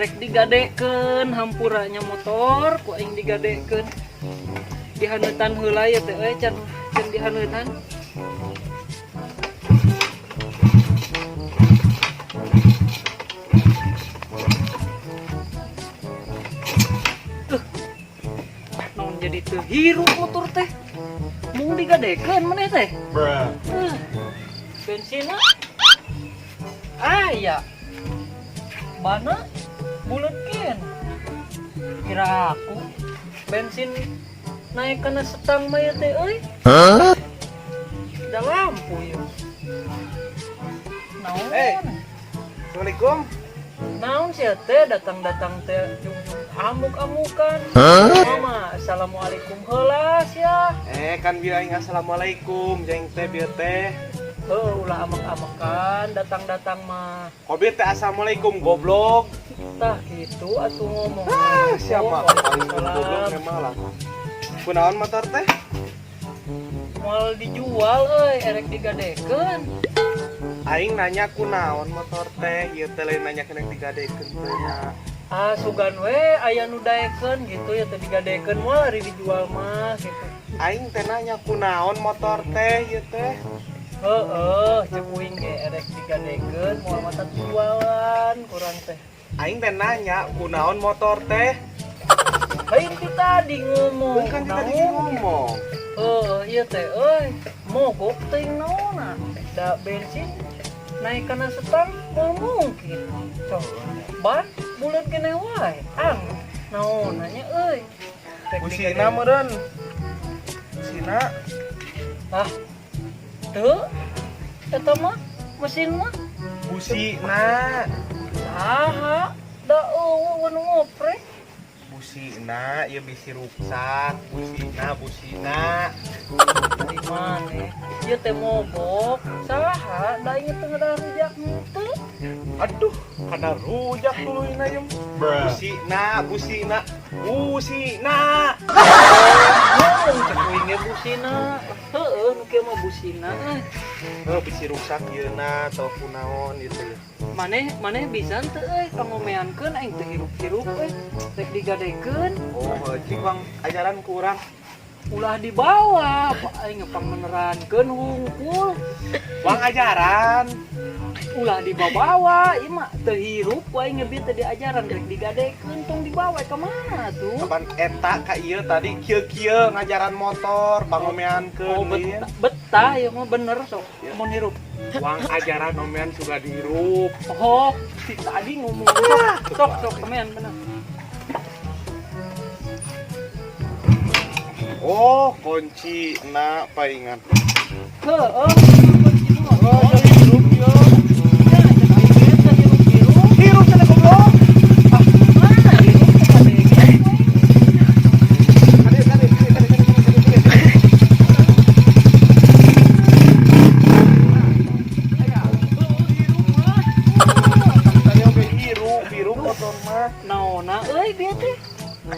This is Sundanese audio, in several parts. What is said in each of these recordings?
Rek digadekeun hampuranya motor ku aing digadekeun. Dihaneutan heula ya teh euy, can can dihaneutan. Naon jadi teu hirup motor teh? Mung digadekeun maneh teh. Bensinna ah iya. Bana buleutkeun. Kira aku bensin naik kana setang mah ya teh euy. Da lampu ya. Naon? Eh. Assalamualaikum. Naon sih teh datang-datang teh jung-jung amuk-amukan. Mama, assalamualaikum heula sia. Eh, kan bilang assalamualaikum, jeng teh bieu teh. Heuh, ulah amek-amekan datang-datang mah. Kok bieu teh assalamualaikum goblok. Tah gitu atuh ngomong. Ah, siapa? Paling Waalaikumsalam. goblok memang lah. Kunaon motor teh? Moal dijual euy, erek digadekeun. Aing nanya kunaon motor teh, ieu teh lain nanya kena digadekeun teh nya. Ah, sugan we aya nu daekeun gitu ya teh digadekeun moal ari dijual mah gitu. Aing teh nanya kunaon motor teh ieu teh. Heeh, cek uing ge erek digadekeun moal mata jualan kurang teh. Aing teh nanya kunaon motor teh. Lain ti tadi ngomong. Kan tadi Naon? ngomong. Heuh, ieu teh euy, mogok teuing naonna. Da bensin naik kana setang moal mungkin. Sok, ban buleut keneh wae. Ang naonna nya euy. Rek Busina meureun. Busina. Ah. Teu eta mah mesin mah Busina. saha da eueuh nu ngoprek. Busina ieu bisi ruksak. Busina, busina. Dari mana? Ieu teh mogok saha da ieu teh ngadah rujak henteu. Aduh, kana rujak tuluyna ieu. Busina, busina, busina. Ngomong cek uing ge busina. Heueuh nu kieu mah busina euy. Heuh, bisi ruksak yeuna atau kunaon gitu ya. Maneh maneh bisa teu euy pangomeankeun aing teu hirup-hirup euy. Rek digadekeun. Oh, cing bang ajaran kurang. Ulah dibawa, Pak aing pangmenerankeun hungkul. Bang ajaran. Ulah dibawa, ieu mah teu hirup ku aing ngebi teu diajaran rek digadekeun tong dibawa ka mana tuh? Kapan eta ka ieu tadi kieu-kieu ngajaran motor pangomeankeun. Oh, betah, betah ya mah bener sok. Ya. Mun hirup. Wang ajaran omean sudah dihirup. Oh, si tadi ngomong sok sok sok temen bener. Oh, kunci na paingan. Heeh, kunci motor. Oh, jadi hirup yo. Ya, cek aing ge teu hirup-hirup. Hirup cenah goblok. Ah, mana hirup teh KBG. Kade kade kade kade kade kade. Heueuh hirup mah. Tadi oge hirup, hirup motor mah. Naonna euy dia teh?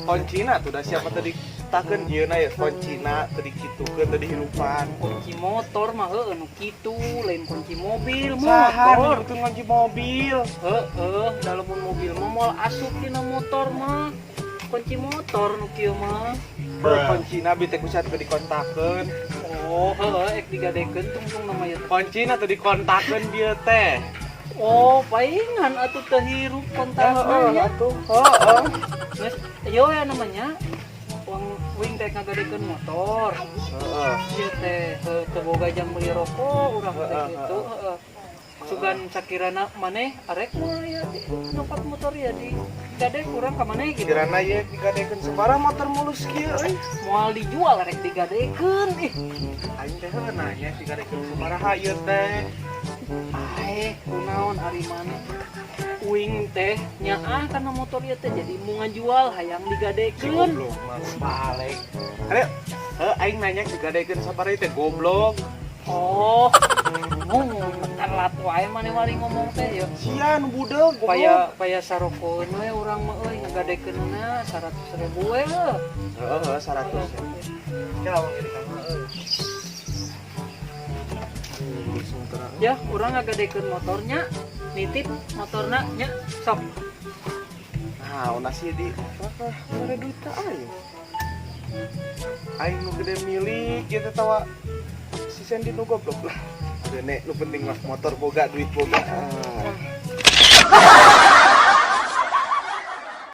Kuncina tuh dah siapa tadi takeun ieu na ya kuncina tadi kitukeun tadi hirupan. Kunci motor mah heueuh nu kitu, lain kunci mobil, Saha motor. nu kunci mobil? Heeh, dalamun mobil mah moal asup dina motor mah. Kunci motor nu kieu mah. Heuh, kuncina bi teh kusa teu dikontakeun. Oh, heueuh ek digadekeun tungtung nama ieu teh. Kuncina teu dikontakeun bieu teh. Oh, paingan atuh teu hirup kontakna nya. Atuh. Heeh. Geus, ieu ya namanya. Wang wing teh ngagadekeun motor. Heeh. Ieu teh heuh teu boga jang meuli rokok urang teh Heeh, gitu, heeh. Sugan sakirana maneh arek mah ya di nyokap motor ya di gade kurang ka maneh gitu. Kirana ye digadekeun sabaraha motor mulus kieu euy. Moal dijual rek digadekeun ih. Aing teh heuh nanya digadekeun sabaraha ieu teh. Aeh, kunaon ari maneh? Uing teh nyaah kana motor ieu teh jadi mau ngajual hayang Si digadekeun. goblok mah balik. Ayo, heuh aing nanya digadekeun sabaraha ieu teh goblok. Oh, ngomong telat wae maneh wari ngomong teh ya. Sia nu budeg goblok. Paya paya sarokoeun we urang mah euy ngagadekeunna 100.000 we heuh. Heeh, 100. Ya lawan jadi kamu euy. Ya, urang ngagadekeun motornya, nitip motorna nya sok. Nah, nasi di apa mere duit ka aing. Aing nu gede milik gitu tawa si Sandy nu goblok lah. Gede nu penting mah motor boga, duit boga. Ah.